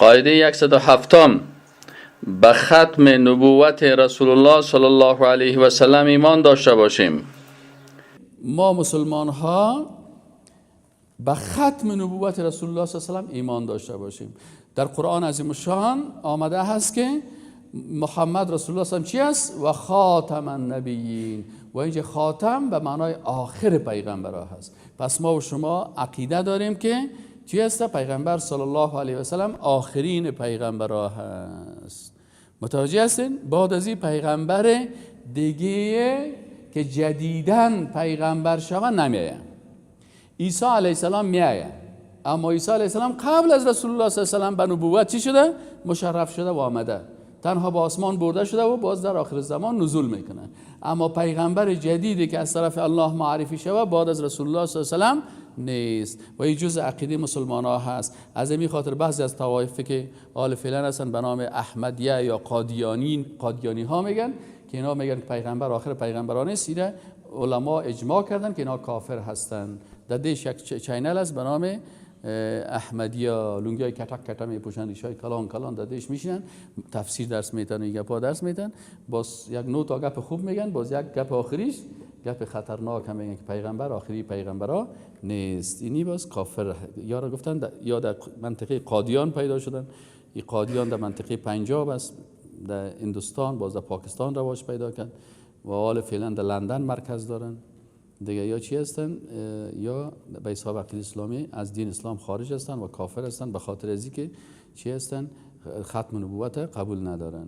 قاعده 107، به ختم نبوت رسول الله صلی الله علیه و سلم ایمان داشته باشیم. ما مسلمان ها به ختم نبوت رسول الله صلی الله علیه و سلم ایمان داشته باشیم. در قرآن عظیم الشان آمده هست که محمد رسول الله صلی الله علیه و سلم چی است؟ و خاتم النبیین. و اینجا خاتم به معنای آخر پیغمبرها هست. پس ما و شما عقیده داریم که چی است؟ پیغمبر صلی الله علیه و سلم آخرین پیغمبرها هست. متوجه هستین؟ بعد از این پیغمبر دیگه که جدیداً پیغمبر شوه نمیایه. عیسی علیه السلام میایه، اما عیسی علیه السلام قبل از رسول الله صلی الله علیه و سلم به نبوت چی شده؟ مشرف شده و آمده، تنها به آسمان برده شده و باز در آخر زمان نزول میکنه. اما پیغمبر جدیدی که از طرف الله معرفی شوه، بعد از رسول الله صلی الله علیه و سلم نیست و این جزء عقیده مسلمان ها هست. از این خاطر بعضی از طوایف که حال فعلا هستن به نام احمدیه یا قادیانی، قادیانی ها میگن که اینا میگن پیغمبر آخر پیغمبران نیست. ایره علما اجماع کردن که اینا کافر هستن. در دیش یک channel است به نام احمدیه، لونگی های کتک کته میپوشن، ریشای کلان کلان، در دیش میشینن، تفسیر درس میتن و گپا درس میتن. باز یک نو تا گپ خوب میگن، باز یک گپ آخریش گپ خطرناک هم میگن که پیغمبر آخری پیغمبرا نیست. اینی باز کافر یا را گفتن یا در منطقه قادیان پیدا شدن. این قادیان در منطقه پنجاب است در هندوستان، باز در پاکستان رواج پیدا کرد و حال فعلا در لندن مرکز دارن دیگه. یا چی هستن؟ یا به حساب عقیده اسلامی از دین اسلام خارج هستن و کافر هستن، به خاطر ازی که چی هستن؟ ختم نبوت قبول ندارن.